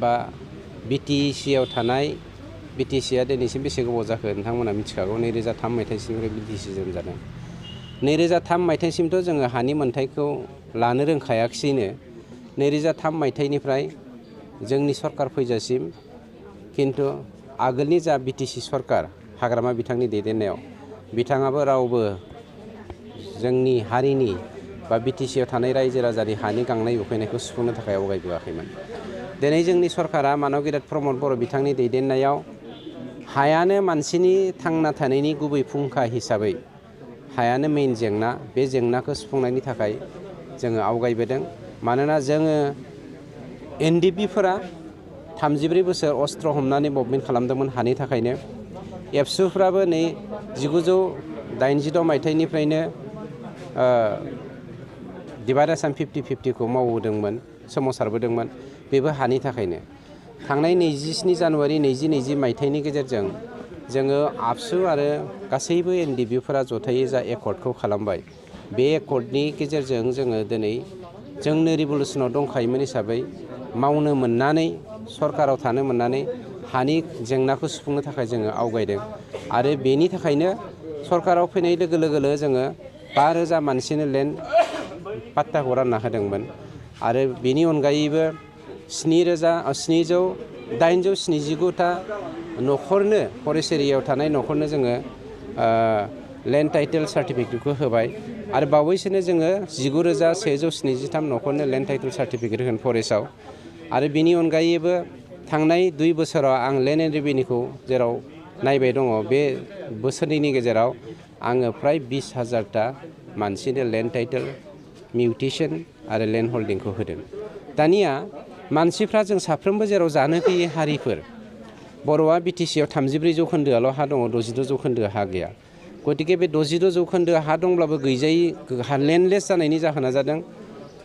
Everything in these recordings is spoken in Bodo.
बा बिटिसिआव थानाय बिटिसिआ दिनैसिम बेसे गोबाव जाखो नोंथांमोना मिथिखागौ 2003 मायथाइसिमनिफ्राय बिटिसि जोनोम जादों 2003 मायथाइसिमथ' जोङो हानि मोन्थायखौ लानो रोंखायाखिसैनो 2003 मायथाइनिफ्राय जोंनि सरकार फैजासिम किन्तु आगोलनि जा बिटिसि सरकार हाग्रामा बिथांनि दैदेननायाव बिथाङाबो रावबो जोंनि हारिनि बा बिटिसिआव थानाय रायजो राजानि हानि गांनाय उखैनायखौ सुफुंनो थाखाय आवगायबोआखैमोन दिनै जोंनि सरकारा मानव गेदेर प्रमद बर' बिथांनि दैदेननायाव हायानो मानसिनि थांना थानायनि गुबै फुंखा हिसाबै हायानो मेइन जेंना बे जेंनाखौ सुफुंनायनि थाखाय जोङो आवगायबोदों मानोना जोङो एनडिपिफोरा 33 बोसोर अस्त्र हमनानै मुभमेन्ट खालामदोंमोन हानि थाखायनो एबसुफ्राबो नै 1986 मायथाइनिफ्रायनो डिभाइड आसाम 50-50 खौ मावबोदोंमोन सोमावसारबोदोंमोन बेबो हानि थाखायनो थांनाय 27 जानुवारि 2020 मायथाइनि गेजेरजों जोङो आबसु आरो गासैबो एनडिपिफोरा जथायै जा एकर्डखौ खालामबाय बे एकर्डनि गेजेरजों जोङो दिनै जोंनो रिभलुसनाव दंखायोमोन हिसाबै मावनो मोननानै सरकाराव थानो मोननानै हानि जेंनाखौ सुफुंनो थाखाय जोङो आवगायदों आरो बेनि थाखायनो सरकाराव फैनाय लोगो लोगोनो जोङो 5000 मानसिनो लेन्ड पाट्टाखौ रानना होदोंमोन आरो बेनि अनगायैबो 879टा न'खरनो फरेस्ट एरियायाव थानाय न'खरनो जोङो लेन्ड टाइटेल सार्टिफिकेटखौ होबाय आरो बावैसोनो जोङो 19173 न'खरनो लेन्ड टाइटेल सार्टिफिकेट होगोन फरेस्टआव आरो बेनि अनगायैबो थांनाय 2 बोसोराव आं लेन्ड एन्ड रेभिनिउखौ जेराव नायबाय दङ बे बोसोरनैनि गेजेराव आङो फ्राय 20,000टा मानसिनो लेन्ड टाइटेल मिउटेसन आरो लेन्ड हल्डिंखौ होदों दानिया मानसिफ्रा जों साफ्रोमबो जेराव जानो गैयै हारिफोर बर'आ बिटिसिआव 33 जौखोन्दोआल' हा दङ 62 जौखोन्दो हा गैया गतिके बे 62 जौखोन्दो हा दंब्लाबो गैजायै लेन्डलेस जानायनि जाहोना जादों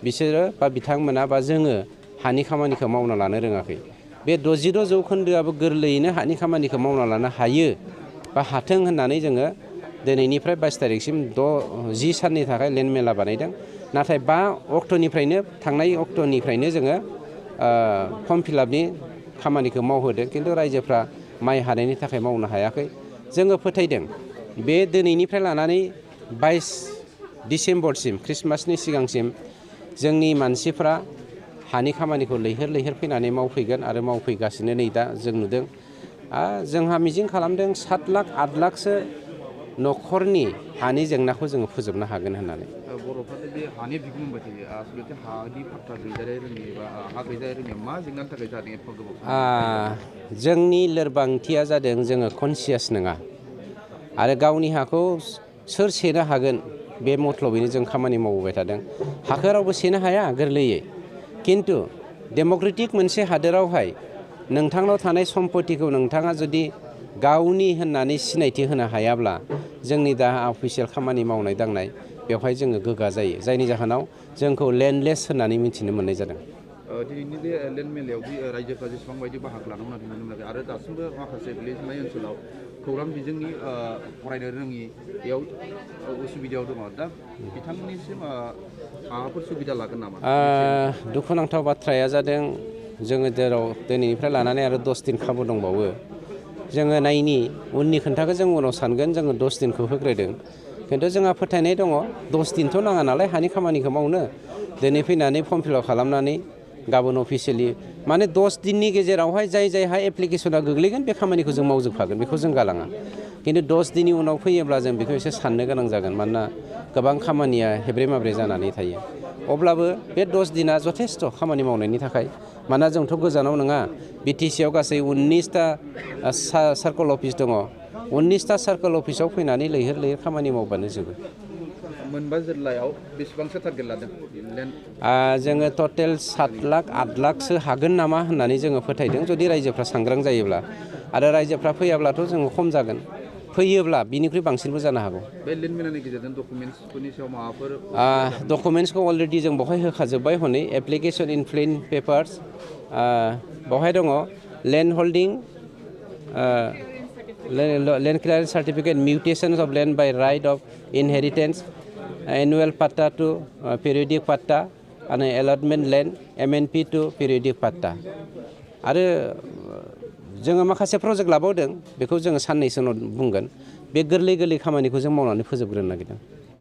बिसोरो बा बिथांमोना बा जोङो हानि खामानिखौ मावना लानो रोङाखै बे 62 जौखोन्दोआबो गोरलैयैनो हानि खामानिखौ मावना लानो हायो बा हाथों होननानै जोङो दिनैनिफ्राय 22 तारिखसिम 10 साननि थाखाय लेन्ड मेला बानायदों नाथाय 5 अक्ट'निफ्रायनो थांनाय अक्ट'निफ्रायनो जोङो फर्म फिलआपनि खामानिखौ मावहोदों किन्तु रायजोफ्रा माइ हानायनि थाखाय मावनो हायाखै जोङो फोथायदों बे दिनैनिफ्राय लानानै 22 डिसेम्बरसिम ख्रिस्टमासनि सिगांसिम जोंनि मानसिफ्रा हानि खामानिखौ लैहोर लैहोर फैनानै मावफैगोन आरो मावफैगासिनो नै दा जों नुदों जोंहा मिजिं खालामदों 7 लाख 8 लाखसो न'खरनि हानि जेंनाखौ जोङो फोजोबनो हागोन होननानै बर'फ्रा बे हानि बिगुम होनबाय थायो आसलथे हानि फाट्टा गैजानाय रोङि बा हा गैजानाय रोङिया मा जेंनानि थाखाय जादों एफा गोबाव जोंनि लोरबांथिया जादों जोङो कनसियास नङा आरो गावनि हाखौ सोर सेनो हागोन बे मथलबैनो जों खामानि मावबोबाय थादों हाखौ रावबो सेनो हाया गोरलैयै किन्तु डेम'क्रेटिक मोनसे हादोरावहाय नोंथांनाव थानाय सम्पतिखौ नोंथाङा जुदि गावनि होननानै सिनायथि होनो हायाब्ला जोंनि दा अफिसियेल खामानि मावनाय दांनाय बेवहाय जोङो गोगा जायो जायनि जाहोनाव जोंखौ लेन्डलेस होननानै मिथिनो मोननाय जादों दिनैनि बे लेन्ड मेलायाव रायजोफ्रा जेसेबां बायदि बाहागो लानो मोनाखै नुनो मोनाखै आरो दासिमबो माखासे गोग्लैसोनाय ओनसोलाव खौरां बिजोंनि फरायनो रोङि बेयाव उसुबिदायाव दङ दा बिथांमोननिसिम माबाफोर सुबिदा लागोन नामा दुखुनांथाव बाथ्राया जादों जोङो जेराव दिनैनिफ्राय लानानै आरो 10 दिन खाबु दंबावो जोङो नायनि उननि खोन्थाखौ जों उनाव सानगोन जोङो 10 दिनखौ होग्रोदों किन्तु जोंहा फोथायनाय दङ 10 दिनथ' नाङा नालाय हानि खामानिखौ मावनो दिनै फैनानै फर्म फिलआप खालामनानै गाबोन अफिसियेलि माने 10 दिननि गेजेरावहाय जाय जायहा एप्लिकेसना गोग्लैगोन बे खामानिखौ जों मावजोबखागोन बेखौ जों गालाङा किन्तु 10 दिननि उनाव फैयोब्ला जों बेखौ एसे साननो गोनां जागोन मानोना गोबां खामानिया हेब्रे माब्रे जानानै थायो अब्लाबो बे 10 दिना जथेस्थ' खामानि मावनायनि थाखाय मानोना जोंथ' गोजानाव नङा बिटिसिआव गासै 19टा सार्कोल अफिस दङ 19टा सार्कोल अफिसाव फैनानै लैहोर लैहोर खामानि मावबानो जोबो मोनबा जिल्लायाव बेसेबांसो टारगेट लादों जोङो टटेल 7 लाख 8 लाखसो हागोन नामा होननानै जोङो फोथायदों जुदि रायजोफ्रा सांग्रां जायोब्ला आरो रायजोफ्रा फैयाब्लाथ' जोङो खम जागोन फैयोब्ला बिनिख्रुइ बांसिनबो जानो हागौ बे लेन्ड मेलानि गेजेरजों डकुमेन्ट्सफोरनि सायाव माबाफोर डकुमेन्ट्सखौ अलरेडि जों बेवहाय होखाजोब्बाय हनै एप्लिकेसन इन प्लेन पेपार्स बेवहाय दङ land holding land clearance certificate, mutations of land by right of inheritance, annual patta to periodic patta, and allotment land, MNP to periodic patta. आरो जोङो माखासे प्रजेक्ट लाबावदों बेखौ जोङो साननैसो उनाव बुंगोन बे गोरलै गोरलै खामानिखौ जों मावनानै फोजोबग्रोनो नागिरदों